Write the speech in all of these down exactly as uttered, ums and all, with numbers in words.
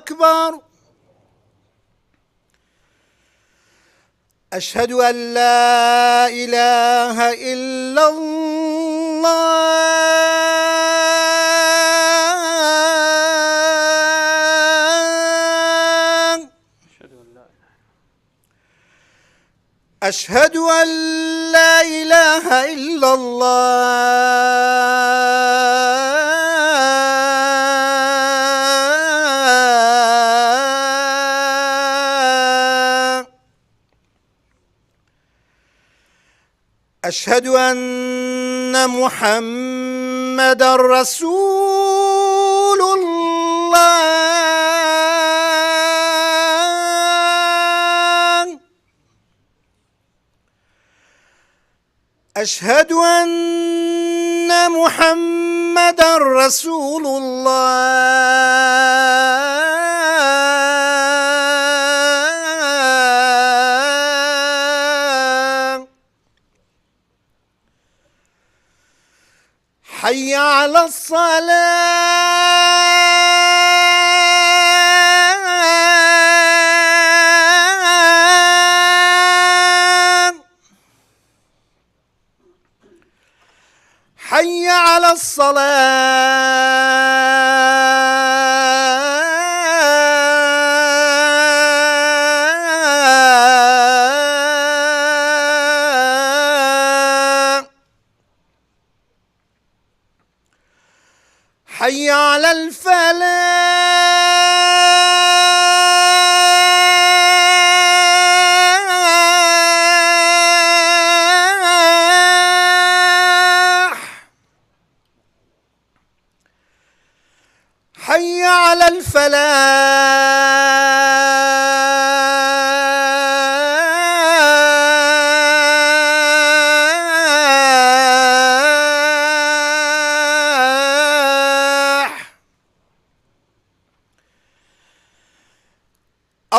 أكبر. أشهد أن لا إله إلا الله. أشهد أن لا إله إلا الله. أشهد أن محمدا رسول الله. أشهد أن محمدا رسول الله. حي على الصلاة. حي على الصلاة. حي على الفلاح. حي على الفلاح.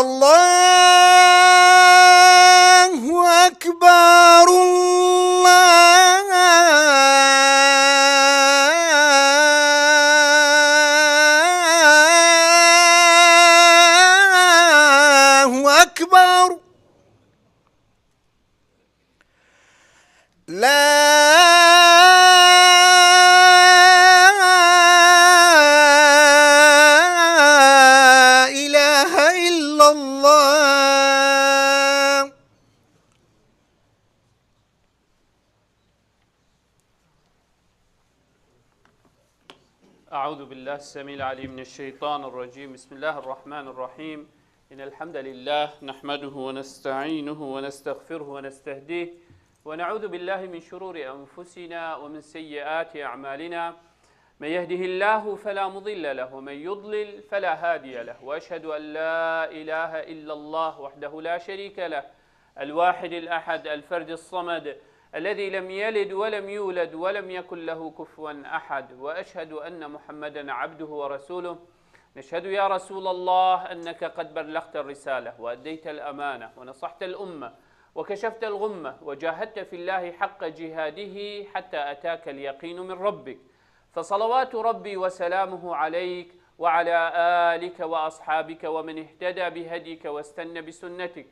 الله أكبر، الله أكبر. لا إله إلا الله. أعوذ بالله السميع العليم من الشيطان الرجيم. بسم الله الرحمن الرحيم. إن الحمد لله نحمده ونستعينه ونستغفره ونستهديه، ونعوذ بالله من شرور أنفسنا ومن سيئات أعمالنا. من يهده الله فلا مضل له، ومن يضلل فلا هادي له، وأشهد أن لا إله إلا الله وحده لا شريك له، الواحد الأحد، الفرد الصمد، الذي لم يلد ولم يولد ولم يكن له كفوا أحد، وأشهد أن محمدا عبده ورسوله. نشهد يا رسول الله أنك قد بلغت الرسالة وأديت الأمانة ونصحت الأمة وكشفت الغمة وجاهدت في الله حق جهاده حتى أتاك اليقين من ربك، فصلوات ربي وسلامه عليك وعلى آلك وأصحابك ومن اهتدى بهديك واستن بسنتك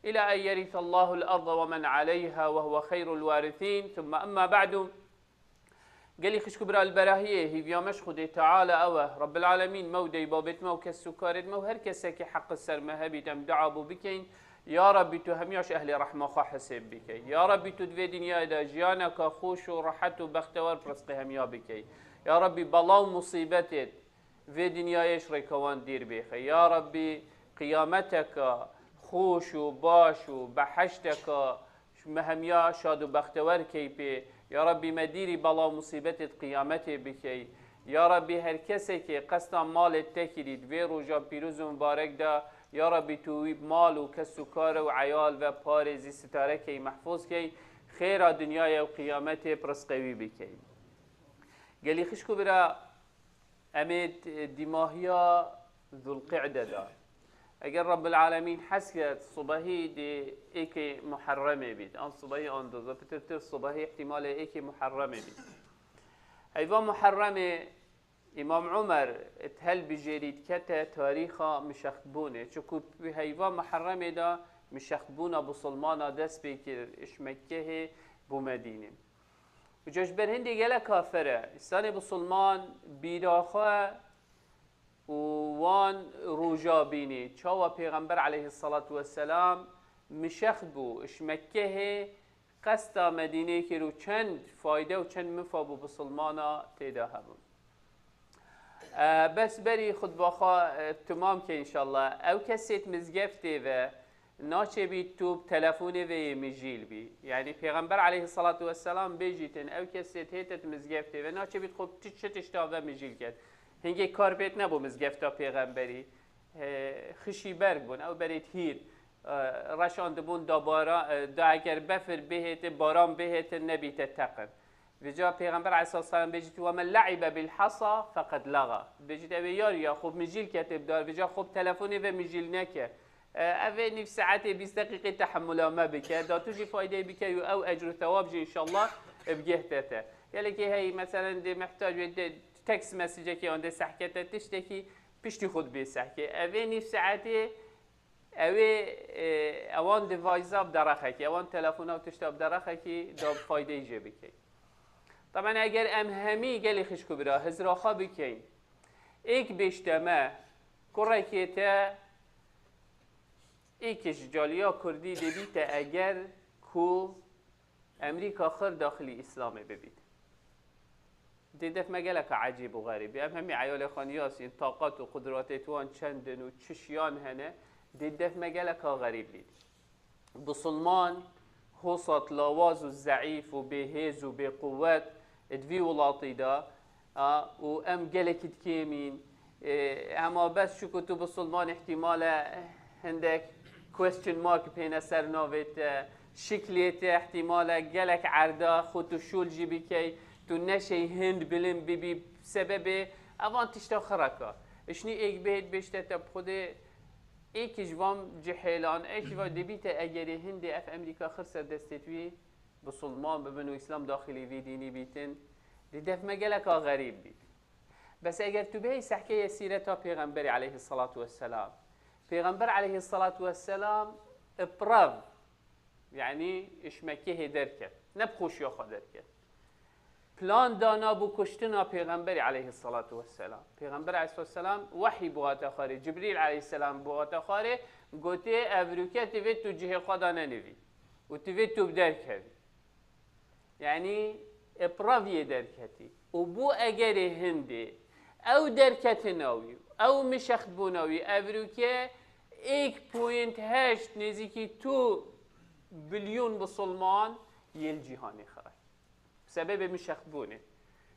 إلى أن يرث الله الأرض ومن عليها وهو خير الوارثين، ثم أما بعد. Gelî xişk û bira li berahiyê, hîviya me ji Xwedê Teala ew e, Rabbil Alemîn me û dey babêt me û kes û karêt me û her kesekî heq li ser me hebît, em dua bo bikeyin, Ya Rabbî, tu hemiya ji ehlê rehma xwe hesêb bikey. Ya Rabbî, tu di vê dinyayê de jiyaneke xweş û rehet û bextewar bi rizqê hemiya bikey. Ya Rabbî, bela û musîbetêt vê dinyayê ji rêka wan dîr bêxe. Ya Rabbî, qiyameteke xweş û baş û beheşteke me hemiya şad û bextewer key pê. Ya Rabbî, me dîrî bela û musîbetêt qiyametê bikey. Ya Rabbî, her kesekê qesta malê te kirî di vê roja pîroz û mibarek de, ya Rabbî, tu wî mal û kes û kar û eyal ve parêzî, sitare key, mehfûz key, xêra dinyayê û qiyametê bi rizqê wî bikey. Gelî xişk û bira, em ê d-, dîmahiya Zulqîde de. Eger Rabbil Alemîn hez ke, sibehî dê êkê Muherremê bît. An sibehî an doza, pitir pitir sibehî îhtimalê êkê Muherremê bît. Heyva Muherremê Îmam Umer di helbijêrî dikete tarîxa mişextbûnê. Çiku heyva Miherremê de mişextbûna bisilmana dest pê kir, ji Mekkehê bo Medînê. Îca ji ber hindê gelek kafir e. Însanê bisilman bîra xwe û wan roja bînî. Çawa Pêxember aleyhisselatu vesselam mişext bû, ji Mekkehê qesta Medînê kir û çend fayde û çend mifa bo bisilmana tê de hebûn. E, bes berî xutba xwe, e, timam ke înşallah. Ew kesê di mizgeftê ve naçêbî tu bi telefonê ve yê mijîl bî. Yanî Pêxember aleyhisselatu vesselam bêjîtin, ew kesê hête di mizgeftê ve naçêbî xwe ti-, çi tişta ve mijîl ket. Hingê kar pêt nebû mizgefta Pêxemberî. E, xişî berg bûn, ew berê hîr, e, reşan dibûn da bara-, e, da eger befir bihêtin, baran bihêtin, nebîte teqin. Vêca Pêxember aleyhisselatu vesselam bêjî, "Ve men le'ibe bil hasa feqed laga." Bêjî, "Ew ê yar ya xwe mijîl kete bi dar, vêca xwe bi telefonê ve mijîl neke." E, ev ê nîv saetê, bîst deqîqê tehemula me bike, da tu jî faydeyê bike û ew ecr û thewab jî înşallah bigehte te. Gelekê heyî, meselen, dê mihtac wê dê text messagekê an dê sehkete tiştekî, piştî xwe dibê sehkê. Ev ê nîv saetê, ew ê, e, ewan device-a bi derexekî, ewan telefona û tişta bi derexekî da bi faydeyî jê bikey. Taban eger em hemî gelî xişk û bira hizra xwe bikeyn, êk bêjte me, kurekê te êk ji caliya kurdî dê bîte eger ku Emerîka xir daxilî Îslamê bibît. Dê def me geleka ecêb û xerîb bî. Em hemî eyalê xwe niyasîn, taqat û qudratê wan çend in û çi şiyan hene, dê def me geleka xerîb bît. Bisilman hosat lawaz û zeîf û bêhêz û bêquwet di vî welatî de, a, û em gelekî dikêmîn. E, hema bes çiku tu bisilman, îhtîmal e hindek question mark pêne ser navê te, şiklê te îhtîmal e gelek erda xwe tu şûl jî bikey, tu neşey hind bilind bibî, sebebê evan tişta xireka. Îşnî êk bêhêt bêjte te bi Xwedê, êkî ji van cihêlan, êkî va dibîte egerê hindê ev Emerîka xir ser destê tu yê, bisilman bibin û Îslam daxilî vî dînî bîtin, dê def me geleka xerîb bît. Bes eger tu bihêy sehkeyê sîreta Pêxemberê aleyhisselatu vesselam, Pêxember aleyhisselatu vesselam iprav, yanî ji Mekkehê derket, ne bi xweşiya xwe derket. Plan dana bo kuştina Pêxemberê aleyhisselatu vesselam. Pêxember aleyhisselatu vesselam wehî bihate xwarê, Cibrîl aleyhisselam bihate xwarê, gotê, "Evroke divê tu cihê xwe de nenivî û divê tu bi derkevî." Yanî, e, praviyê derketî. Û bo egerê hindê, ew derketina wî, ew mişextbûna wî, evroke êk point heşt, nêzîkî tu bilyon bisilman yê li cîhanê xirek. Sebebê mişextbûnê.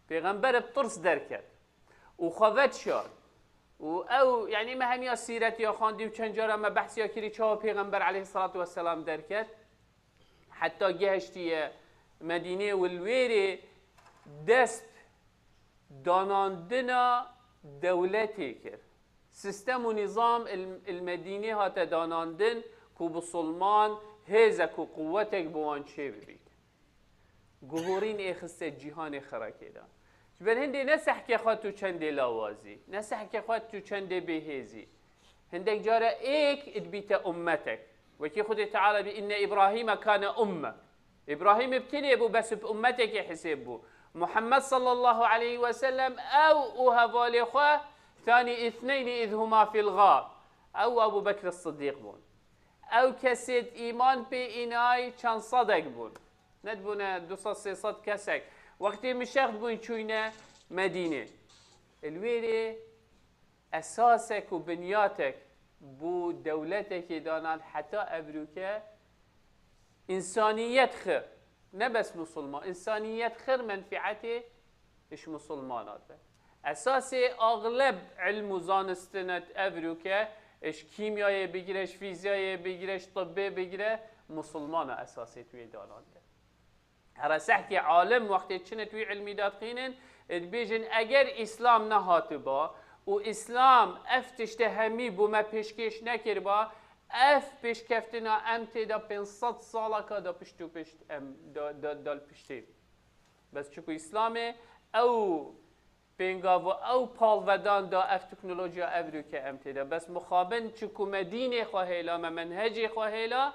Pêxember bi tirs derket. Û xwe vedişart. Û ew, yanî me hemiya sîretiya xwendî û çend cara me behsiya kirî çawa Pêxember aleyhisselatu vesselam derket. Heta gehiştiye Medînê û li wêrê dest danandina dewletê kir. Sistem û nîzam il, il Medînê hate danandin ku bisilman hêzek û quwetek bi wan çê bibît. Guhorîn ê xiste cîhanê xerekê de. Ji ber hindê ne sehkê xwe tu çendê lawazî, ne sehkê xwe tu çendê bêhêzî. Hindek cara êk dibîte ummetek. Wekî Xwedê Teala bî, "Inne Îbrahîme kane umme." Îbrahîm bi tinê bû, bes bi ummetekê hisêb bû. Muhammed sallallahu aleyhi ve sellem ew û hevalê xwe, "Thanî îthneyni îz huma fil ğar." Ew û Ebu Bekr Siddîq bûn. Ew kesê di îman pê înay çend sedek bûn. Nedibûne du sed sê sed kesek. Wextê mişext bûn çûyne Medînê. Li wêrê esasek û binyatek bo dewletekê danan heta evroke însaniyet xir. Ne bes musulman, însaniyet xir menfietê ji musulmana dibe. Esasê axleb ilm û zanistin et evroke, ji kîmyayê bigire, ji fîzyayê bigire, ji tibbê bigire, musulmana esasê tu yê danan de. Here sehkê alim wextê çine tu ilmî dadixînin, dibêjin, eger Îslam nehatiba û Îslam ev tişte hemî bo me pêşkêş nekiriba, ev pêşkeftina em tê de pênc sed salaka da pişt û pişt em da, da, da li piştê. Bes çiku Îslamê ew pêngav û ew palvedan da ev teknolojiya evroke em tê de. Bes mixabin çi ku me dînê xwe hêla, me menhecê xwe hêla,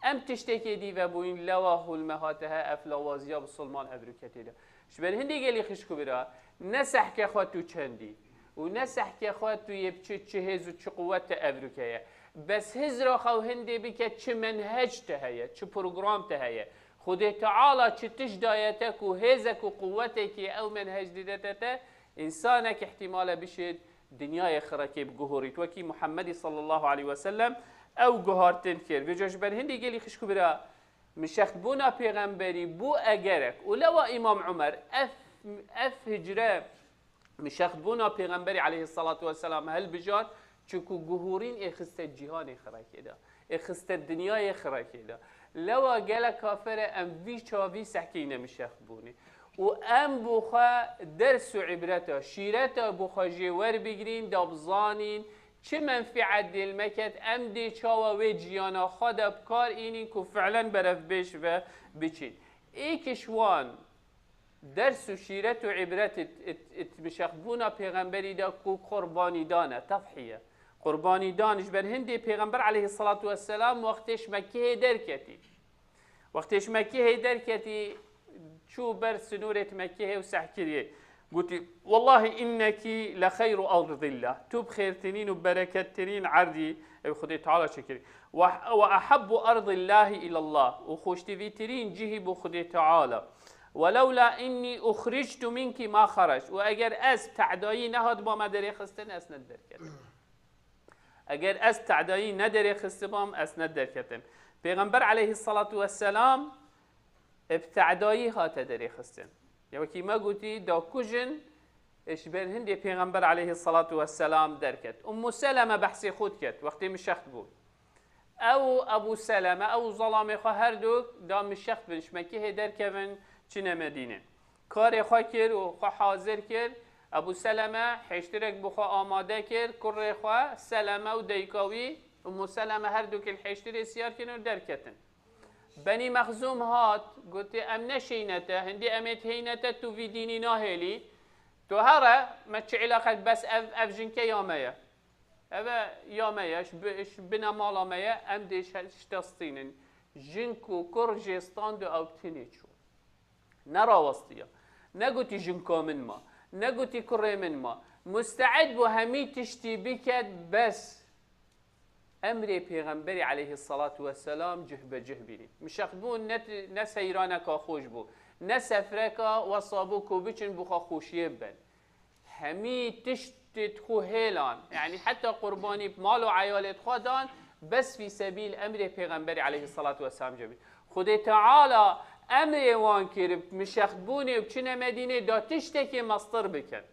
em tiştekê dî vebûyîn, lewa hûl me hate he ev lawaziya bisilman evroke tê de. Ji ber hindê gelî xişk û bira, ne sehke xwe tu çendî û ne sehke xwe tu yê bi çi, çi hêz û çi quwet te evroke ye. Bes hizra xwe hindê bike çi menhec te heye, çi program te heye. Xwedê Teala çi tişt daye te ku hêzek û quwetekî ew menhec didete te, însanek îhtîmal e bişêt dinyayê xirekê biguhorît. Wekî Muhemmedî sallallahu aleyhi ve sellem ew guhartin kir. Vêca ji ber hindê gelî xişk û bira, mişextbûna pêxemberî bû egerek. Û lewa Îmam Umer ev, ev hicre mişextbûna pêxemberî aleyhissalatu vesselam hilbijart, çunku guhorîn ê xiste cîhanê xirekê de, ê xiste dinyayê xirekê de. Lewa gelek kafir e, em vî çavî sehkeyne mişextbûnê. Û em bo xwe ders û îbreta, şîreta bo xwe jê werbigirîn, da bizanîn, çi menfîet dê li me ket, em dê çawa wê ciyana xwe de bi kar înîn ku fi'len berevbêj ve biçîn. Êk ji wan ders û şîret û îbret it, it, it mişexbûna pêxemberî de ku qurbanîdan e, tedhiye. Qurbanîdan ji ber hindê pêxember aleyhissalatu vesselam wextê ji Mekkehê derketî. Wextê ji Mekkehê derketî, çû ber sinûrê Mekkehê û seh kiriyê. Gotî, "Wellahî innekî le xeyru ardillah." Tu bi xêrtirîn û berekettirîn erdî, ew Xwedê Teala çêkirî. "Ve, ve ehebbu ardillahi ilallah." Û xweştivîtirîn cihî bo Xwedê Teala. "Ve lewla innî uxrictu minki ma xereç." Û eger ez te'dayî nehatibama derê xistin, ez ne derketim. Eger ez te'dayî ne derê xistibam, ez ne derketim. Pêxember aleyhissalatu vesselam, e, bi te'dayî hate derê xistin. Ya wekî me gotî, da kujin, e, ji ber hindê Pêxember aleyhissalatu vesselam derket. Ummu Seleme behsê xwe diket, wextê mişext bû. Ew û Ebu Seleme, ew û zelamê xwe her du da mişext bin, ji Mekihê derkevin, çine Medînê. Karê xwe kir û xwe hazir kir. Ebu Seleme hêştirek bi xwe amade kir, kurê xwe Seleme û dayika wî Ummu Seleme her dukê li hêştirê siyar kirin û derketin. Benî Mexzûm hat, gotê, "Em neşêyne te, hindî em ê dihêyne te, tu vî dînî nahêlî. Tu here, me çi îlaqek, bes ev, ev jinke ya me ye. Ev e ya me ye, ji bi-, ji bine mala me ye, em dê ji, ji te stînin." Jin ku kur jê stand û ew tinê çû. Nerawestiya. Negotî, "Jinka min ma." Negotî, "Kurê min ma." Muste'id bû hemî tiştî biket, bes emrê Pêxemberî aleyhissalatu vesselam cih be cih bînî. Mişext bûn ne, ne seyraneka xweş bû, ne sefreka wesa bû ku biçin bi xwe xweşiyê biben. Hemî tiştê xwe hêlan, yanî heta qurbanî mal û eyalê xwe dan, bes fî sebîl emrê Pêxemberî aleyhissalatu vesselam cih bî. Xwedê Teala emrê wan kir, mişext bûnê û çine Medînê da tiştekê mestir bikin.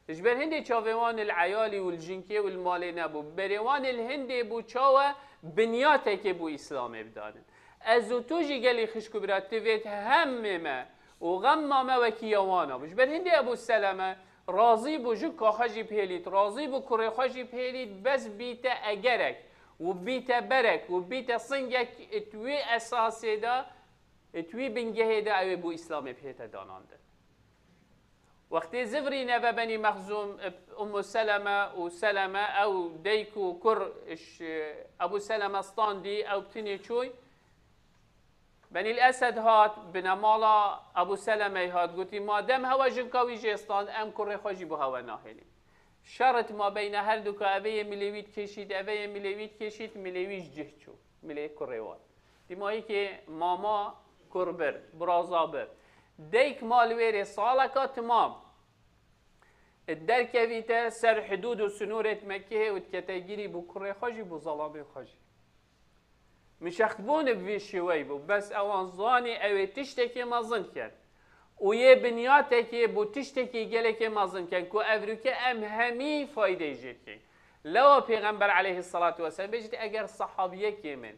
Ji ber hindê çavê wan li eyalî û li jinkê û li malê nebû. Berê wan li hindê bû çawa binyatekê bû Îslamê bidanin. Ez û tu jî gelî xişk û bira tivêt hemê me û xemma me wekî ya wan a bû. Ji ber hindê Ebû Seleme razî bû, jinka xwe jî bihêlît, razî bû kurê xwe jî bihêlît, bes bîte egerek û bîte berek û bîte singek it wê esasê de, it wî bingehê de ew ê bû Îslamê bihête danandin. Wextê zivrî neve Benî Mexzûm, Ummu Seleme û Seleme, ew dayik û kur ji Ebû Seleme standî, ew tinê çûy. Benîl Esed hat, binemala Ebû Selemey hat, gotî, "Madem hewa jinka wî jê stand, em kurê xwe jî bo hewe nahêlîn." Şer it mabeyna her duka, eve yê milê wî dikêşît, eve yê milê wî dikêşît, milê wî ji cih çû. Milê kurê wan. Dîmayîkê mama kur bir, biraza bir. Dayik ma li wêrê saleka timam derkevîte ser hidûd û sinûrê Mekkehê û dikete gîrî bo kurê xwe jî, bo zelamê xwe jî. Mişextbûn bi vî şêweyî bû, bes ewan zanî ew ê tiştekê mezin ket. Û yê binyatekê bo tiştekê gelekê mezin ket, ku evroke em hemî faydeyê jê dikeyn. Lewa Pêxember aleyhissalatu vesselam bêjit, eger sehabiyekê min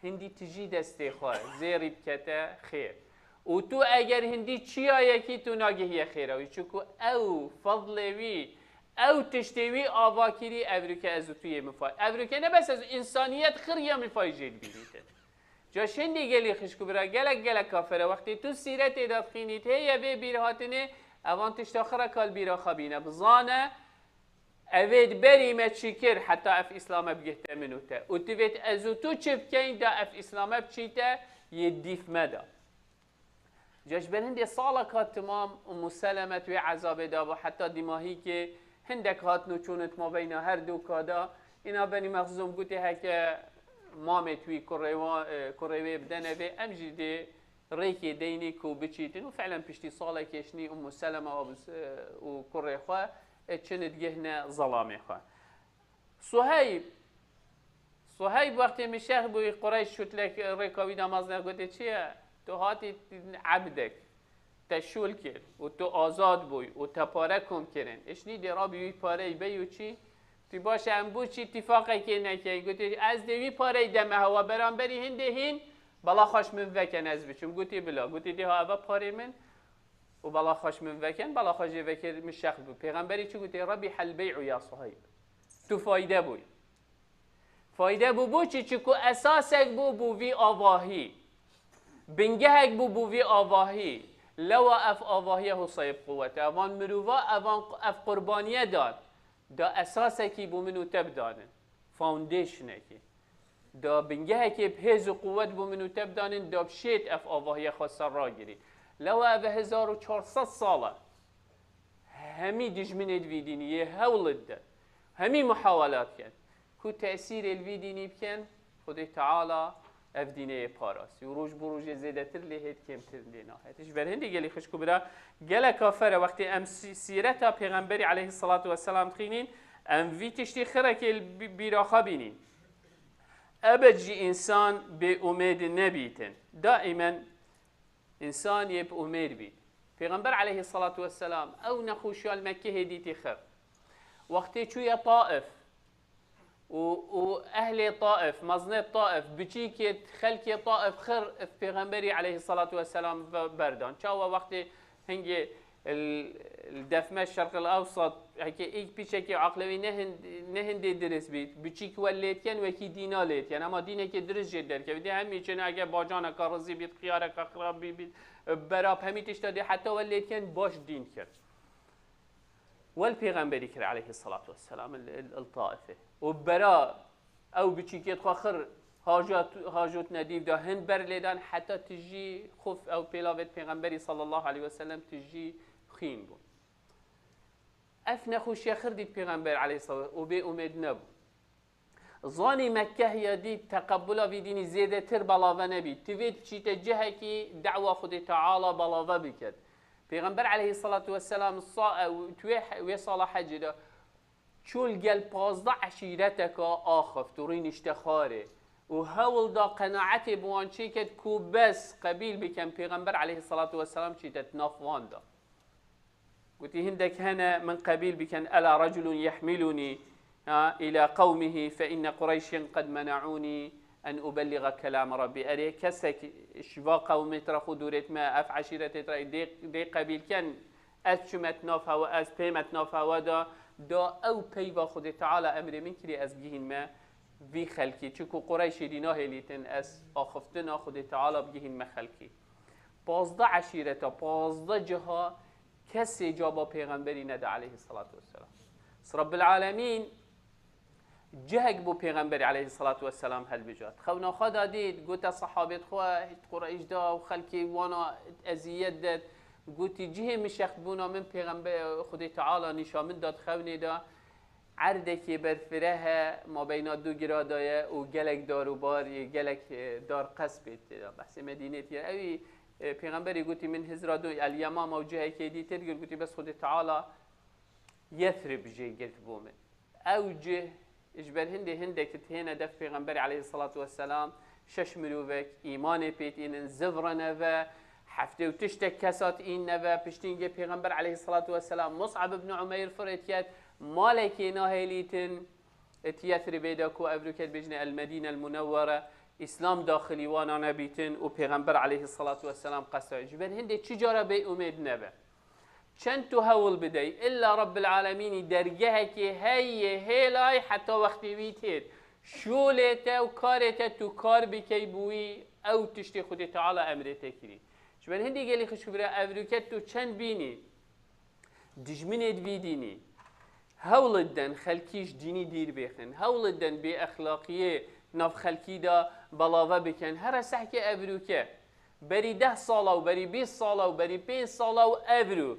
hindî tijî destê xwe zêrî bikete xêr. Û tu eger hindî çiyayekî tu nagihiye xêra wî. Çunku ew fedlê wî, ew tiştê wî ava kirî, evroke ez û tu yê min fay. Evroke ne bes ez, însaniyet xiriya min fay jê dibînîtin. Ca şindî gelî xişk û bira, gelek gelek kafir e. Wextê tu sîretê de dixînît, hê ye vê bîrhatinê, Evan tişta xira kal bîra xwe bîne. Bizane, evê di berî me çi kir, heta ev Îslame bigihte min û te. Û divêt ez û tu çi bikeyn, da ev Îslame biçîte yê dîf me de. Ca ji ber hindê saleka timam Ummu Seleme tu wê ezabê de bû, heta dîmahîkê hindek hatin û çûn di mabeyna her du ka de. Îna Benî Mexzûm gotê, heke mamê tu wî kurê wa-, e, kurê wê bidene vê, em jî dê rêkê deynî ku biçîtin û fi'len piştî salekê şinî Ummu Seleme û, e, û kurê xwe, e, çin digihne zelamê xwe. Suheyb, Suheyb wextê min şex bû, Qureyş şutlek rêka wî damazne, gotê, "Çi ye? Tu hatî ebdek, te şûl kir û tu azad bûy û te pare kom kirin. Êşnî dê rabî wî pareyî bey û çî? Tu baş e, em bo çî tîfaqekê nekeyn?" Gotê, "Ez dê wî pareyî deme hewa, beramberî hindê hîn, bela xweş min veken ez biçim." Gotê, "Bila." Gotê, "Dê ha eve parê min û bela xweş min veken, bela xwe jê vekir min şex bû." Pêxemberî çi gotê? "Rebîhel bey'u ya Suheyb. Tu fayde bûy." Fayde bû bo çi? Çiku esasek bû, bû vî avahî. Bingehek bû, bû vî avahî. Lewa ev avahiye husayib quwete. Evan mirova, evan, ev qurbaniye dan. Da esasekî bû min û te bidanin. Foundationekî. Da bingehekê bi hêz û quwet bû min û te bidanin, da bi şêt ev avahiye xwe ser ragirî. Lewa ev hezar û çar sed sal e. Hemî dijminê di vî dînî yê hewl dide. Hemî muhawelat ken ku tesîrê li vî dînî bikin, Xwedê Teala ev dînê yê parastî û roj bo rojê zêdetir lê hêt kêmtir lê nahêt. Ji ber hindê gelî xişk û bira, geleka fere wextê em sî-, sîreta Pêxemberî aleyhisselatu vesselam dixînîn, em vî tiştî xirekê li bî-, bîra xwe bînîn. Ebed jî însan bê umêd nebîtin. Daimen Însan yê bi umêd bît. Pêxember aleyhisselatu vesselam ew nexweşiya li Mekkehê dîtî xir. Wextê çûye Taif û, û ehlê Taif, mezinê Taif, biçîkê xelkê Taif xir bi Pêxemberî aleyhisselatu vesselam ve berdan. Çawa wextê hingê li, li defme Şerqil Ewsat, heke îk piçekê aqlê wî ne hind-, ne hindê dirist bît, biçîk we lê diken, wekî dîna lê diken. Ema dînekê dirist jê derkevî. Dê hemî çin, eger bacaneka rizî bît, xiyareka xirab bî, bît, berab hemî tişta dê heta we lê diken baş dîn kir. Wel pêxemberî kir aleyhisselatu vesselam il, il, il Taifê. Û bera ew biçîkê xwe xir hajat, hajot nedîv da hin ber lêdan heta tijî xuf ew pêlavêt pêxemberî sallallahu aleyhi ve sellem tijî xîn bûn. Ev nexweşiya xir dît Pêxember aleyhisselam û bê umêd nebû. Zanî Mekkehiya dît teqebula vî dînî zêdetir belave nebî. Tivê diçîte cihekî da'wa Xwedê Teala belave biket. Pêxember aleyhisselatu vesselam sa-, e, wê, wê sala hecê de çû li gel pazdeh eşîreteka axift û rînişte xwarê û hewl da qenaetê bi wan çêket ku bes qebîl bikin Pêxember aleyhisselatu vesselam çîte di nav wan de. Gotî, hindek hene min qebîl bikin, ela reculun yehmilunî, ha, ila qewmihi fe inne Qureyşin qed menaûnî en ubelliga kelame Rabbî. Erê kesek ji va qewmê tira xwe dûrêt me, ev eşîretê tira dê, dê qebîl ken, ez çûme di nav hewa, ez pême di nav hewa da, da ew peyva Xwedê Teala emrê min kirî ez bigihînme vî xelkî. Çiku Qureyşê dî nahêlîtin ez axiftina Xwedê Teala bigihînme xelkî. Pazdeh eşîreta, pazdeh ciha kesê caba pêxemberî neda aleyhisselatu vesselam. Rabbil Alemîn cihek bo pêxemberî aleyhisselatu vesselam helbijar. Xewna xwe da dît, gote sahabêt xwe, hît Qureyş da û xelkê wana eziyet det. Gotî, cihê min şext bûna min pêxember, Xwedê Teala nîşa min da di xewnê da. Erdekê berfireh e, mabeyna du gira de ye û gelek dar û bar, gelek, e, dar qesp ê tê de. Behsê Medînê tê. Ewî, e, Pêxemberî gotî, min hizra du El Yemama û cihekê dî tê digir, gotî, bes Xwedê Teala Yethrib jê girt bo min. Ew cih, ji ber hindê hindek têne def Pêxemberî aleyhisselatu vesselam, şeş mirovek îmanê pê tînin, zivrine ve, heftê û tiştek kesa tînine ve, piştî hingê Pêxember aleyhisselatu vesselam Mus'ab ibn Umeyr firêt ket, malekê nahêlîtin, It Yethribê de ku evroket bêjine El Medîne El Munewwere, Îslam daxilî wana nebîtin û Pêxember aleyhisselatu vesselam qesta. Ji ber hindê çi cara bê umêd nebe. Çend tu hewl bidey, illa Rabbil Alemînî dergehekê heye hêlay heta wextê wî têt. Şûlê te û karê te tu kar bikey bi wî, ew tiştê Xwedê Teala emrê te kirî. Ji ber hindê gelî xişk bira evroket tu çend bînî, Dijminê di vî dînî hewl diden xelkî ji dînî dîr bêxin, hewl diden bêexlaqiyê nav xelkî de belave bikin. Here sehkê evrûke, berî deh sala û berî bîst sala û berî pênc sala û evrû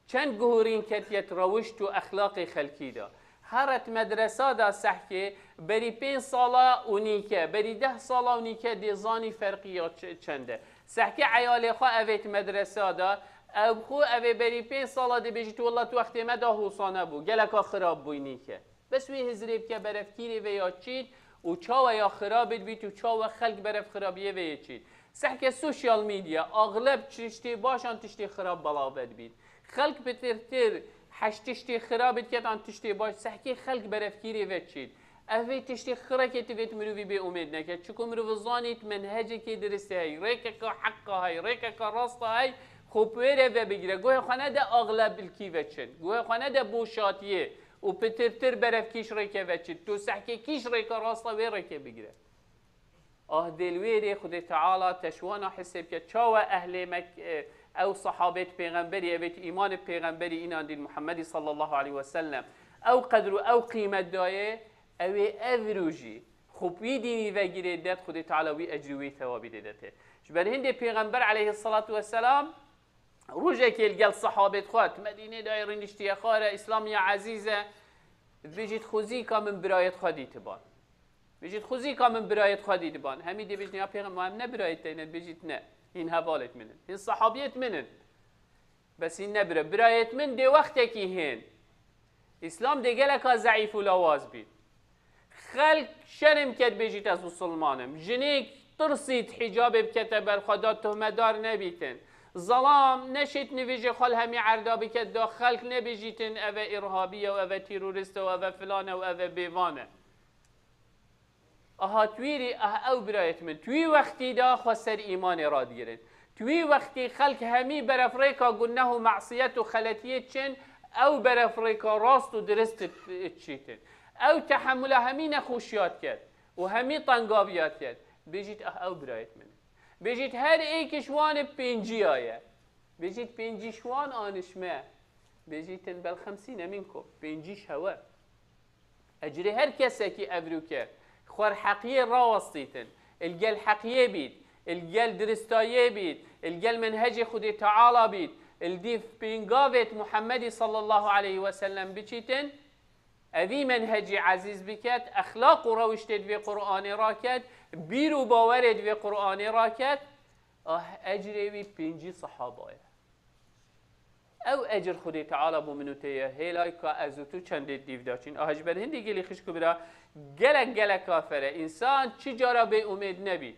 çend guhurîn ketiye di rewişt û exlaqê xelkî de. Here di medresa de sehkê berî pênc sala û nîke, berî deh sala û nîke dê zanî ferqî ya ç-, çend e. Sehkê eyalê xwe evê di medresa de, ew xwe evê berî pênc sala dibêjî tu wela tu wextê me de hûsane bû, geleka xirab bûyî nîke. Bes wê hizrê bike berevkîrê vê ya çît û çawa ya xirabê dibît û çawa xelk berev xirabiyê vê yê çît. Sehke sosyal medya, axleb tiştê baş an tiştê xirab belave dibît. Xelk pitirtir heş tiştê xirabê diket an tiştê baş, sehkê xelk berevkîrê ve çît. Ev vê tiştê xirekê ti vêt mirovî bê umêd neke. Çiku mirov zanît menhecekê dirist hey, rêkeke heqa hey, rêkeke rasta hey, xwe bi wê re ve bigire. Guhê xwe nede axleb ilkî ve çin. Guhê xwe nede boşatiyê û pitirtir berevkîş rêke ve çin. Tu sehkê kîş rêka rasta wê rêke bigire. Ah dê li wê rê Xwedê Teala teşwana hesê bike. Çawa ehlê Mek-, e, ew sahabêt pêxemberî, evêt îmanê pêxemberî înan dîn Muhammedî sallallahu aleyhi ve sellem, ew qedr û ew qîmet dayê, ew ê ev rojî xwe bi wî dînî vegirê det, Xwedê Teala wî ecrî wî thewabî dê detê. Ji ber hindê pêxember aleyhissalatu vesselam rojekê li gel sahabêt xwe di Medînê dayê rûniştiye xwe re, Îslam ya ezîz e, dibêjît xwezîka min birayêt xwe dîtiban. Bêjît xwezîka min birayêt xwe dîtiban. Hemî dê bêjin ya pêxember, em ne birayêt te ne, dibêjît ne. Hîn hevalêt min in. Hîn sahabiyêt min in. Bes hîn ne bira-, birayêt min dê wextekî hên. Îslam dê geleka zeîf û lawaz bît. Xelk şerm ket bêjît ez musulman im. Jinêk tirsît hicabê bikete ber xwe da tuhmedar nebîtin. Zelam neşêt nivêjê xwe li hemî erda biket da xelk nebêjîtin ev e îrhabî ye û ev e terorîst e û ev e filan e û ev e bêvan e. Aha, tu wî rî, ah, ew birayêt min, tu wî wextî de xwe ser îmanê radigirin. Tu wî wextî xelk hemî berefrêka guneh û mesiyet û xeletiyê çin, ew berefrêka rast û dirist çîtin. Ew tehemula hemî nexweşiya diket û hemî tengaviya diket. Bêjît, ah, ew birayêt min e. Bêjît, her êk ji wan ê pênciya ye. Bêjît, pêncî ji wan anişme. Bêjîtin, bel xemsîne minkum. Pêncî ji hewe. Ecrê her kesekî evrûke xwer heqiyê rawestîtin, il gel heqiyê bît, il gel diristayê bît, il gel menhecê Xwedê Teala bît, il dîv pêngavêt Muhammedî sallallahu aleyhi ve sellem biçîtin, evî menhecî ezîz biket, exlaq û rewiştê di vê Qur'anê raket, bîr û bawerê di vê Qur'anê raket, ah, ecrê wî pêncî sehaba ye. Ew ecir Xwedê Teala bo min û te ye, hêlay ka ez û tu çendê dîv de çîn. Aha ji ber hindî gelî xişk û bira, gelek gelek kafir e. Însan çi cara bê umêd nebît.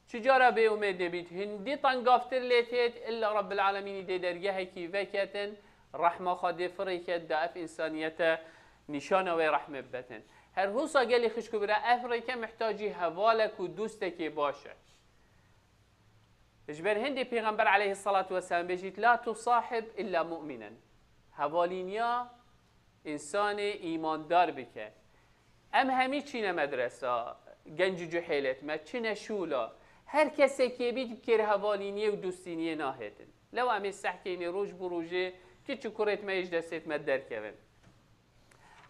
Çi cara bê umêd nebît. Hindî tengavtir lê têt, illa Rabbil Alemînî dê dergehekî veketin, rehma xwe dê firê ket, da ev însaniyete nîşana wê rehmê bibetin. Her husa gelî xişk û bira, ev rêke mihtacî hevalek û dostekê baş e. Ji ber hindê Pêxember aleyhissalatu vesselam bêjît, "La tusahib illa mu'minen." Hevalîniya însanê îmandar bike. Em hemî çîne medresa, genc û cuhêlêt me, çine şûla. Her kesekê bît bi kêr hevalîniyê û dostîniyê nahêtin. Lew em ê sehkênê roj bi rojê kiç û kurêt me yê ji destêt me derkevin.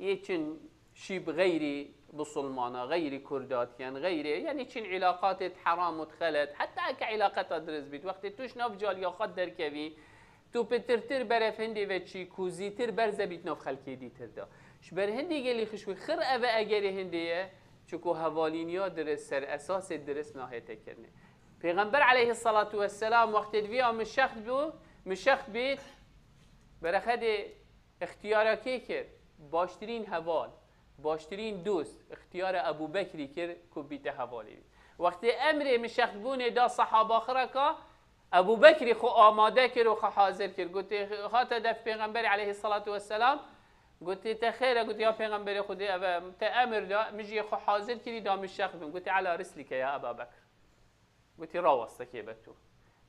Yê çin şî bi xeyrî bisilmana, xeyrî kurda dikin, xeyrê, yanî çin îlaqatêt heram û xelet, heta eke îlaqeta dirist bît. Wextê tu ji nav caliya xwe derkevî, tu pitirtir berev hindê ve çî, ku zîtir berze bît nav xelkê dîtir de. Ji ber hindî gelî xişk û xir ev e egerê hindê ye, çiku hevalîniya dirist ser esasê dirist nahête kirinê. Pêxember aleyhissalatu vesselam wextê di vîya mişext bû, mişext bît, berexedê Îxtiyara kê kir? Baştirîn heval, baştirîn dost, îxtiyara Ebû Bekrî kir ku bîte hevalê wî. Wextê emrê mişextbûnê da sehaba xireka, Ebû Bekrî xwe amade kir û xwe hazir kir. Gotê, hate def Pêxemberê aleyhissalatu vesselam, gotê, te xêr e, gotê, ya Pêxemberê Xwedê, ev e, te emir da, min jî xwe hazir kirî da mişext bim. Gotê, ela rislike ya Eba Bekr. Gotî, raweste kê be tu.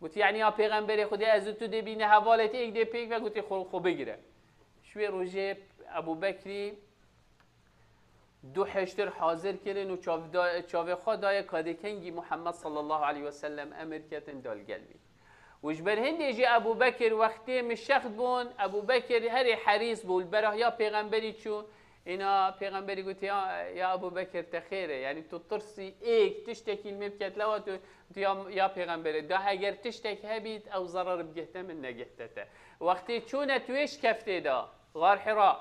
Gotî, yanî ya Pêxemberê Xwedê, ez û tu dê bîne hevalêt êk dê pêk ve, gotî, xwe, xwe bigire. Ji wê rojê Ebû Bekrî du hiştir hazir kirin û çav da-, çavê xwe daye kadê kengî Muhammed sallallahu aleyhi ve sellem emir ketin da li gel bî. Û ji ber hindê jî Ebû Bekir wextê mişext bûn, Ebû Bekir herê herîs bû, li bera ya pêxemberî çû, îna pêxemberî gotiye, ya, ya Ebû Bekir te xêr e, yanî tu tirsî êk tiştekî li me biket lewa tu, tu ya, ya pêxemberê, da heger tiştek hebît ew zerar bigihte min negihte te. Wextê çûne tu wê şikeftê de, Xar Hira,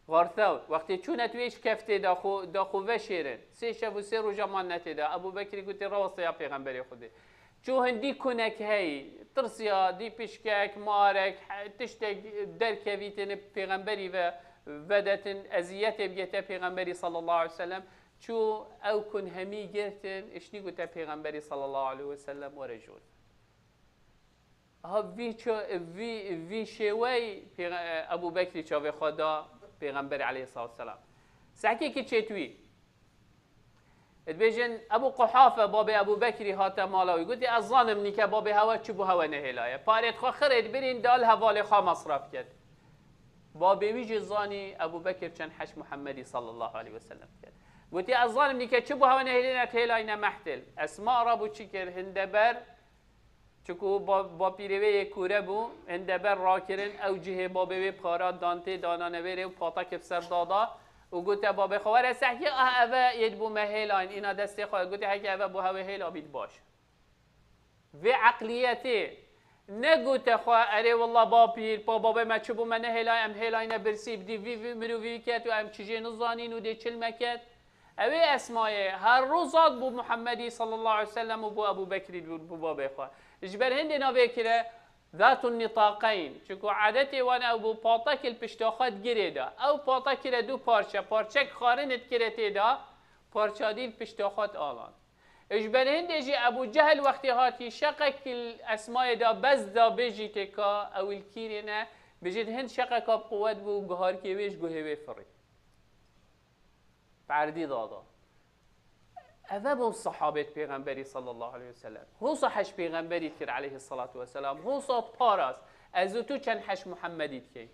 Xar Thewr, wextê çûne tu wê şikeftê da xwe, da xwe veşêrin. Sê şev û sê roja man ne tê da. Ebû Bekirî gotê, "Raweste ya pêxemberê Xwedê." Çû hindî kunek heyî, tirsiya dî pişkek, marek, he-, tiştek derkevîtin pêxemberî ve vedetin, eziyetê bigete pêxemberî sallallahu aleyhi ve sellem. Çû ew kun hemî girtin, işnî gote pêxemberî sallallahu aleyhi ve sellem, "Were jor." Ha vî ço-, vî, vî şêwey pêxe-, Ebû Bekrî çavê xwe da Pêxemberê aleyhissalatu vesselam. Sehkekî çêt wî. Dibêjin, Ebû Quhafe, babê Ebû Bekrî hate mala wî. Gotî, "Ez zanim nîke babê hewe çi bû hewe nehêlaye. Parêt xwe xirêt birîn dal hevalê xwe mesraf ket." Babê wî jî zanî Ebû Bekir çend heş Muhemmedî sallallahu aleyhi ve sellem ket. Gotî, "Ez zanim nîke çi bû hewe nehêlêne, têlayne mehtêl." Esma rabû çi kir, hinde ber Çiku ba-, bapîrê wê yê kûre bû, hinde ber rakirin, ew cihê babê wê para dan tê, dana newêrê û patakê bi ser dada û gote babê xwe, "Were sehkî, ah, eve yê dibû me hêlayn, îna destê xwe." Gote, "Heke eve bû hewê hêla bît baş." Vê eqliyetê negote xwe, "Erê willa bapîr, pa babê me çi bû me nehêlay, em hêlayne birsî, bidî vî, vî mirovî ket û em çi jê nizanîn û dê çil me ket." Ew ê Esmayê her roz hat bû Muhemmedî sallallahu aleyhi ve sellem û bû Ebû Bekrî bû, bû babê xwe. Ji ber hindê navê kire Zatun Nitaqeyn. Çunku adetê wan ew bû, patekê li pişta xwe digirê da. Ew patek kire du parçe, parçek xarin dikire tê da, parça dî li pişta xwe dialan. Ji ber hindê jî Ebû Cehil wextê hatî şeqek li Esmayê da bez da bêjî tê ka ew li kîrê ne, bijît hind şeqeka bi quwet bû, guharkê wê ji guhê wê firî. Perdî dada. Eve bûn sahabêt Pêxemberî sallallahu aleyhi ve sellem. Hosa heş Pêxemberî dikir aleyhissalatu vesselam. Hosa diparast. Ez û tu çend heş Muhemmedî dikeyn.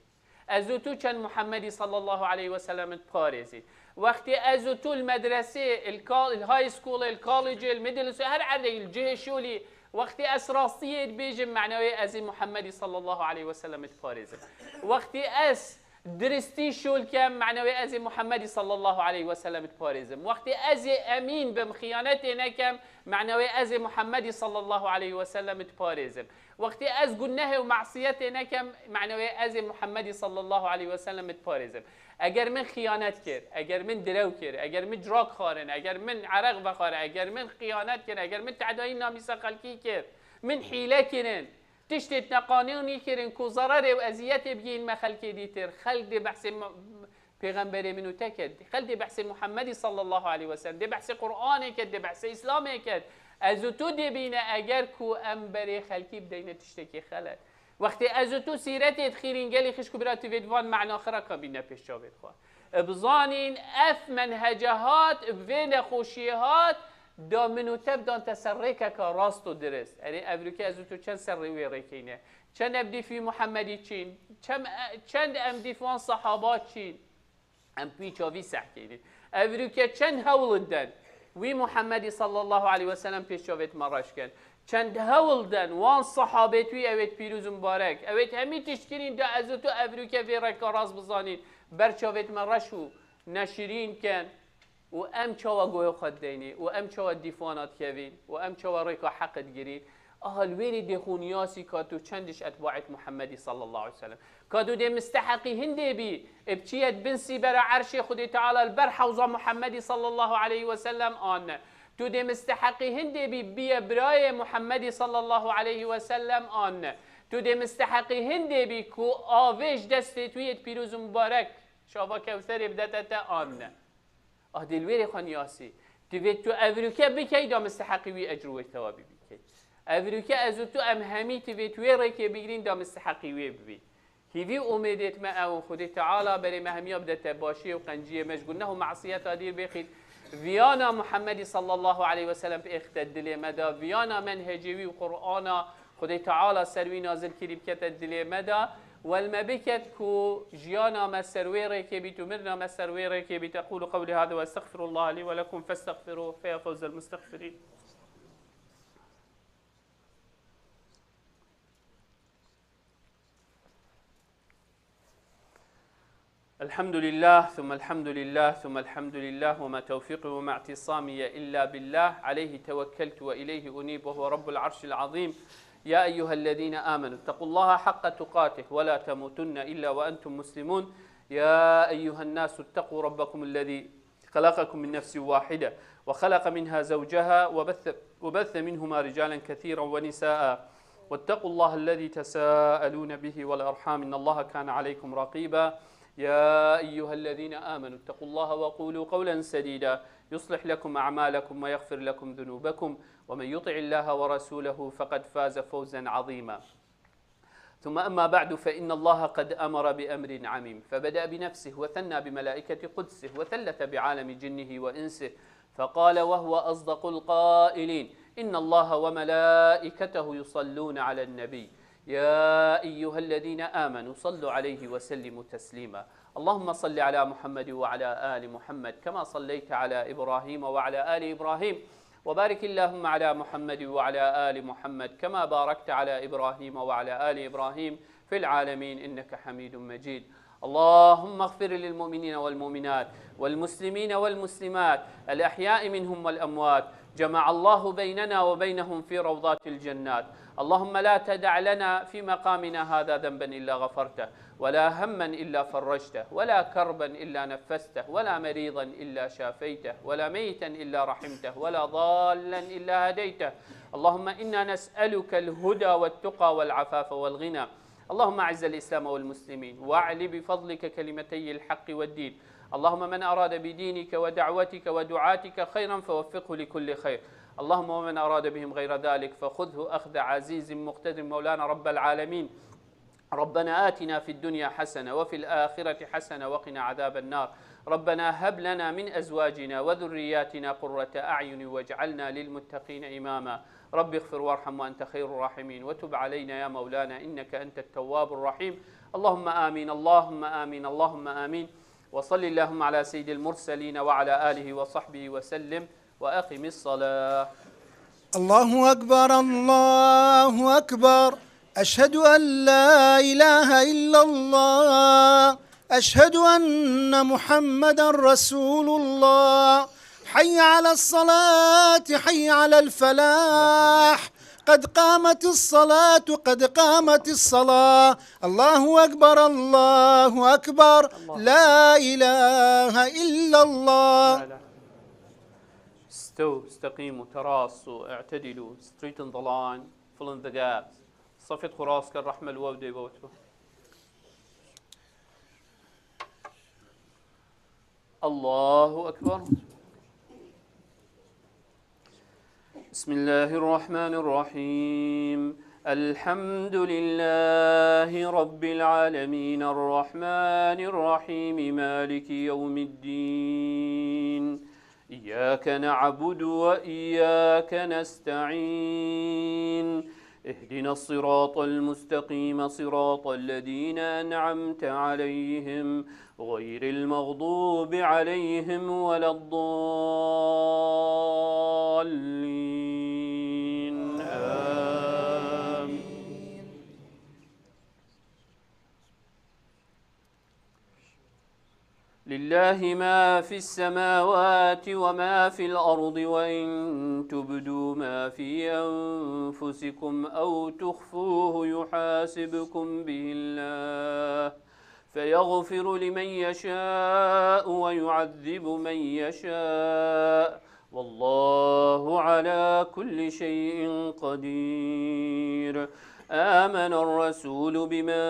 Ez û tu çend Muhemmedî sallallahu aleyhi ve sellem diparêzî. Wextê ez û tu li medresê, li ka-, li high school, li college, li middle school, her erdê, li cihê şolî, wextê ez rastiyê dibêjim, mena wê ez ê Muhemmedî sallallahu aleyhi ve sellem diparêzim. Wextê ez Diristî şol kem, mena wê ez ê Muhemmedî sallallahu aleyhi ve sellem diparêzim. Wextê ez ê emîn bim, xiyanetê nekem, mena wê ez ê Muhemmedî sallallahu aleyhi ve sellem diparêzim. Wextê ez gunehê û masiyetê nekem, mena wê ez ê Muhemmedî sallallahu aleyhi ve sellem diparêzim. Eger min xiyanet kir, eger min direw kir, eger min cirak xwarin, eger min ereq vexwar, eger min xiyanet kir, eger min tedayî namîsa xelkî kir, min hîle kirin, Tiştê neqanûnî kirin ku zerarê û eziyetê bigihîn me xelkê dîtir. Xelk dê behsê mu-, pêxemberê min û te kir. Xelk dê behsê Muhemmedî sallallahu aleyhi ve sellem, dê behsê Qur'anê kir, dê behsê Îslamê kir. Ez û tu dê bîne eger ku em berê xelkî bideyne tiştekî xelet. Wextê ez û tu sîretê dixîrîn gelî xişk û bira tu vê di van mena xira ka bîne pêş çavê xwe. Bizanîn ev menhece hat, vê nexweşiyê hat, Da min û te bidan te ser rêkeka rast û dirist. Erê, evroke ez û tu çend ser rê wê rêkeyne? Çend em dîf wî Muhemmedî çîn? Çem-, çend em dîf wan sehaba çîn? Em pîça vî sehkeyne. Evroke çend hewl den wî Muhemmedî sallallahu aleyhi ve sellem pêş çavêt me reş ken. Çend hewl den wan sahabêt wî ewêt pîroz û mubarek. Ewêt hemî tişt kirîn da ez û tu evroke vê rêka rast bizanîn. Ber çavêt me reş û neşirîn ken. Û em çawa guhê xwe dideynî? Û em çawa dîfana dikevîn? Û em çawa rêka heqê digirîn? Aha, li wêrê dê xwe niyasî ka tu çend ji etbaet Muhemmedî sallallahu aleyhi ve sellem. Ka tu dê misteheqî hindê bî, ê biçiyet bin sîbera erşê Xwedê Teala li ber hewza Muhemmedî sallallahu aleyhi ve sellem an ne. Tu dê misteheqî hindê bî, biye birayê Muhemmedî sallallahu aleyhi ve sellem an ne. Tu dê misteheqî hindê bî ku avê ji destê tu yê pîroz û mubarek, çava Kewserê bidete te an ne. Ah, dê li wêrê xwe niyasî. Divê tu evroke bikey, da misteheqî wî ecr û wî tewabî bikey. Evroke ez û tu em hemî divê tu wê rêkê bigirîn, da misteheqî wê bibîn. Hîvî û umêdêt me ew in, Xwedê Teala berê me hemiya bidete başiyê û qenciyê me ji guneh û masiyeta dîr bêxît. Viyana Muhemmedî sallallahu aleyhi ve sellem bêxite dilê me de. Viyana menhecê wî û Qur'ana Xwedê Teala ser wî nazil kirî bikete dilê me de. Wel me biket ku jiyana me ser wê rêkê bît û mirina me ser wê rêkê bît. أقول قولي هذا وأستغفر الله لي ولكم فاستغفروه فيا فوز المستغفرين. الحمد لله، ثم الحمد لله، ثم الحمد لله، وما توفيقي وما اعتصامي إلا بالله، عليه توكلت وإليه أنيب، وهو رب العرش العظيم. يا أيها الذين آمنوا اتقوا الله حق تقاته ولا تموتن إلا وأنتم مسلمون. يا أيها الناس اتقوا ربكم الذي خلقكم من نفس واحدة وخلق منها زوجها وبث، وبث منهما رجالا كثيرا ونساء، واتقوا الله الذي تساءلون به والأرحام إن الله كان عليكم رقيبا. يا أيها الذين آمنوا اتقوا الله وقولوا قولا سديدا يصلح لكم أعمالكم ويغفر لكم ذنوبكم ومن يطع الله ورسوله فقد فاز فوزا عظيما. ثم أما بعد، فإن الله قد أمر بأمر عميم، فبدأ بنفسه وثنى بملائكة قدسه وثلث بعالم جنه وإنسه، فقال وهو أصدق القائلين: إن الله وملائكته يصلون على النبي، يا أيها الذين آمنوا صلوا عليه وسلموا تسليما. اللهم صل على محمد وعلى آل محمد كما صليت على إبراهيم وعلى آل إبراهيم، وبارك اللهم على محمد وعلى آل محمد كما باركت على إبراهيم وعلى آل إبراهيم في العالمين إنك حميد مجيد. اللهم اغفر للمؤمنين والمؤمنات والمسلمين والمسلمات الأحياء منهم والأموات، جمع الله بيننا وبينهم في روضات الجنات. اللهم لا تدع لنا في مقامنا هذا ذنبا إلا غفرته، ولا هما إلا فرجته، ولا كربا إلا نفسته، ولا مريضا إلا شافيته، ولا ميتا إلا رحمته، ولا ضالا إلا هديته. اللهم إنا نسألك الهدى والتقى والعفاف والغنى. اللهم أعز الإسلام والمسلمين، وأعل بفضلك كلمتي الحق والدين. اللهم من أراد بدينك ودعوتك ودعاتك خيرا فوفقه لكل خير. اللهم ومن أراد بهم غير ذلك فخذه أخذ عزيز مقتدر. مولانا رب العالمين، ربنا آتنا في الدنيا حسنة وفي الآخرة حسنة وقنا عذاب النار. ربنا هب لنا من أزواجنا وذرياتنا قرة أعين واجعلنا للمتقين إماما. رب اغفر وارحم وأنت خير الراحمين وتب علينا يا مولانا إنك أنت التواب الرحيم. اللهم آمين، اللهم آمين، اللهم آمين. وصل اللهم على سيد المرسلين وعلى آله وصحبه وسلم. وأقم الصلاة. الله أكبر، الله أكبر. أشهد أن لا إله إلا الله. أشهد أن محمدا رسول الله. حي على الصلاة، حي على الفلاح. قد قامت الصلاة، قد قامت الصلاة. الله أكبر، الله أكبر. الله. لا إله إلا الله. لا إله. استووا، استقيموا، تراصوا، اعتدلوا، straighten the line, fill in the gaps. صفت خراس كالرحمة الوودي بوتو. الله أكبر. بسم الله الرحمن الرحيم. الحمد لله رب العالمين، الرحمن الرحيم، مالك يوم الدين. إياك نعبد وإياك نستعين. اهدنا الصراط المستقيم، صراط الذين أنعمت عليهم، غير المغضوب عليهم ولا الضالين. آمين. لله ما في السماوات وما في الأرض، وإن تبدوا ما في أنفسكم أو تخفوه يحاسبكم به الله، فيغفر لمن يشاء ويعذب من يشاء، والله على كل شيء قدير. آمن الرسول بما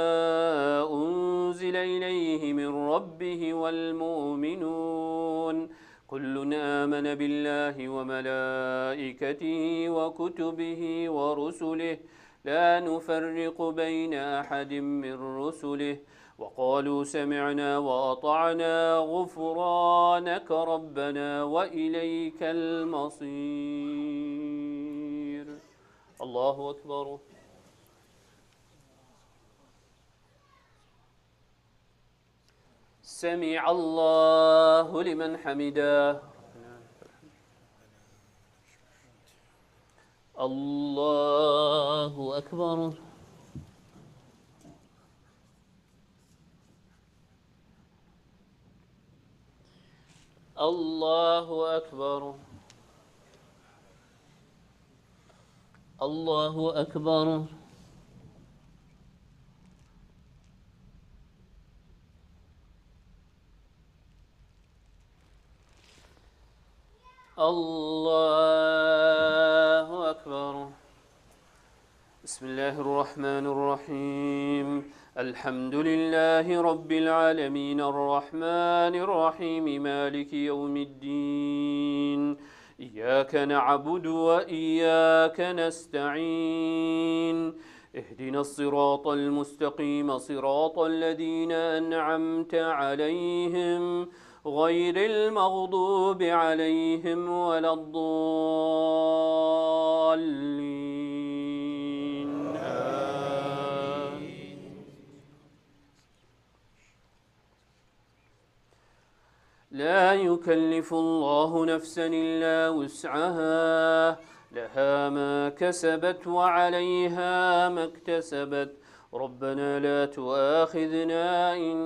أنزل إليه من ربه والمؤمنون، كل آمن بالله وملائكته وكتبه ورسله، لا نفرق بين أحد من رسله، وقالوا سمعنا وأطعنا، غفرانك ربنا وإليك المصير. الله أكبر. سمع الله لمن حمده. الله أكبر. الله أكبر. الله أكبر. الله أكبر. بسم الله الرحمن الرحيم. الحمد لله رب العالمين، الرحمن الرحيم، مالك يوم الدين. إياك نعبد وإياك نستعين. اهدنا الصراط المستقيم، صراط الذين أنعمت عليهم، غير المغضوب عليهم ولا الضالين. آمين. لا يكلف الله نفسا إلا وسعها، لها ما كسبت وعليها ما اكتسبت. ربنا لا تؤاخذنا إن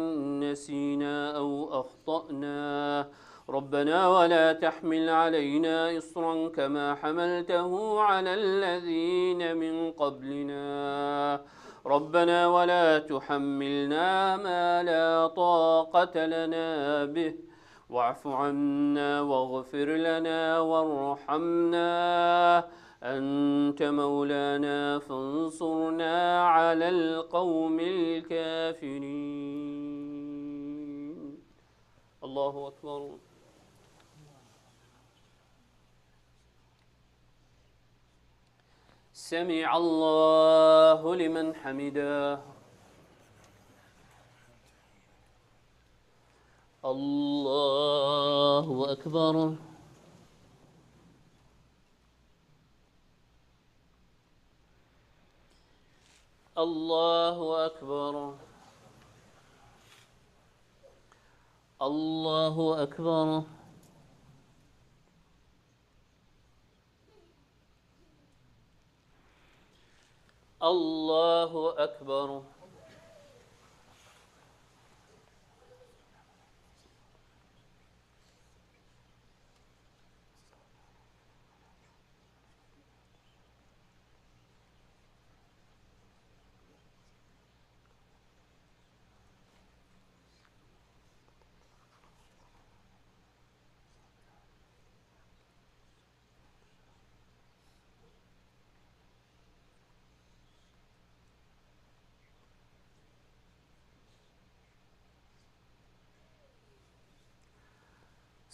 نسينا أو أخطأنا. ربنا ولا تحمل علينا إصرا كما حملته على الذين من قبلنا. ربنا ولا تحملنا ما لا طاقة لنا به، واعف عنا واغفر لنا وارحمنا، أنت مولانا فانصرنا على القوم الكافرين. الله أكبر. سمع الله لمن حمده. الله أكبر. الله أكبر. الله أكبر. الله أكبر.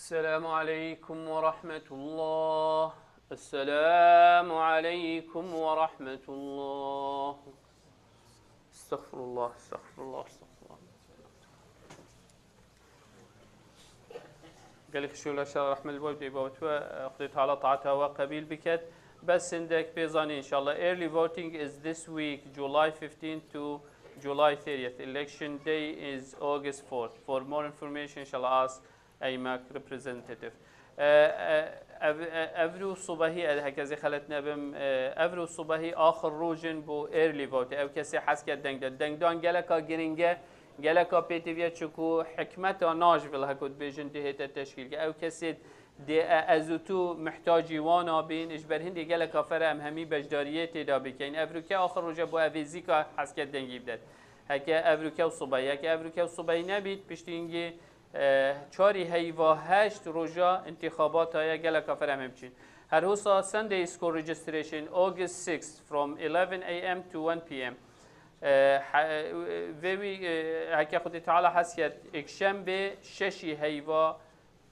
السلام عليكم ورحمة الله. السلام عليكم ورحمة الله. استغفر الله، استغفر الله، استغفر الله. Gelek şûla şer rehmet li bo dê bawt we, Xwedê Teala taata we qebîl biket. Bes hindek pê zanî, inşallah. Early voting is this week, July fifteenth to July thirtieth. Election day is August fourth. For more information, inşallah, ask A M A C representative. E, e, ev, e, evro subahî, e, heke ez ê xelet nebim, e, evro subahî axir roj in bo early vote. Ew kesê hez ke deng de. Dengdan geleka giring e, geleka pêtiviye, çiku hikmeta Nashville, heko dibêjin, dihête teşkîl ke. Ew kesê dê e, ez û tu mihtacî wan a bîn, ji ber hindê geleka fere em hemî beşdariyê tê de bikeyn. Evroke axir roj e bo evê zîka hez ke dengî bidet. Heke evroke û subahî, heke evroke û subahî nebît, piştî hingê, e, çarî heyva heşt roja întîxabata ye, geleka fere em ê biçîn. Her hosa Sunday School registration August sixth from eleven A M to one P M. E, he-, vê wî, e, heke Xwedê Teala hes yet, êkşembê şeşî heyva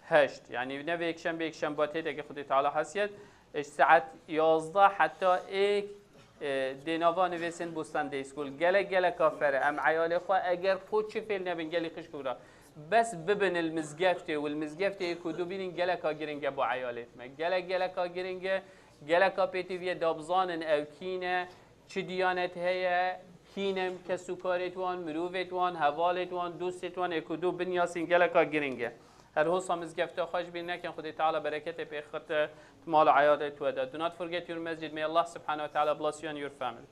heşt. Yanî ne vê êkşembê, êkşemba tê de ke Xwedê Teala hes yet, ji saet yazdeh heta êk, e, dê nava nivêsin bo Sunday School. Gelek, geleka fere. Em eyalê xwe eger po çi fêl nebin, gelî xişk û bira. Bes bibin li mizgeftê û li mizgeftê êk û du bînin, geleka giring e bo eyalê me. Gelek, geleka giring e. Geleka pêtiviye da bizanin ew kî ne, çi diyanet heye, kî ne kesûkarê wan, mirovê wan, hevalê wan, dostê wan, êk û du binyasîn, geleka giring e. Her hosa mizgefta xwe ji bîr nekin, Xwedê Teala bereketê pê xite di mal û eyalê we de. Do not forget your masjid. May Allah subhanahu wa ta'ala bless you and your family.